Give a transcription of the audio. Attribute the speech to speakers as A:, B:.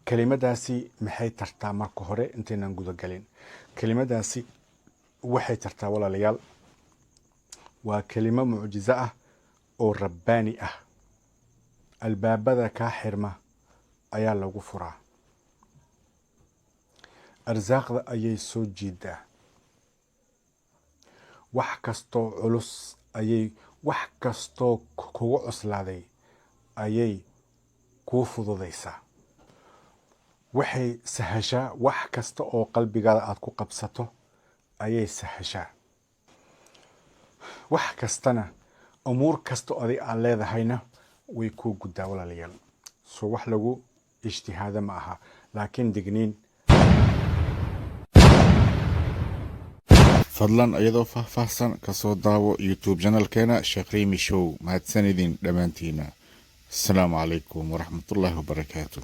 A: Kelimadaasi maxay tartaa? Marka hore, intaynan gudagelin, kelimadaasi waxay tartaa, walaalayaal, waa kelimo mucjizo ah oo rabbaani ah. Albaabada kaa xirma ayaa lagu furaa, arsaaqda ayay soo jiidaa, wax kastoo culus ayay, wax kastoo kugu cuslaaday ayay kuu fududaysaa. Waxay sahashaa wax kasta oo qalbigaada aada ku qabsato ayay sahashaa. Wax kastana, umuur kasta oo adig aad leedahayna way kuu guddaa, walaalayaal. So wax lagu ijtihaado ma aha, laakiin digniin.
B: Fadlan iyadoo faahfaahsan kasoo daawo YouTube channelkeena Sheekh Riimi Show. Mahadsanidin dhammaantiina. Asalaamu calaykum waraxmatullaahi wabarakaatu.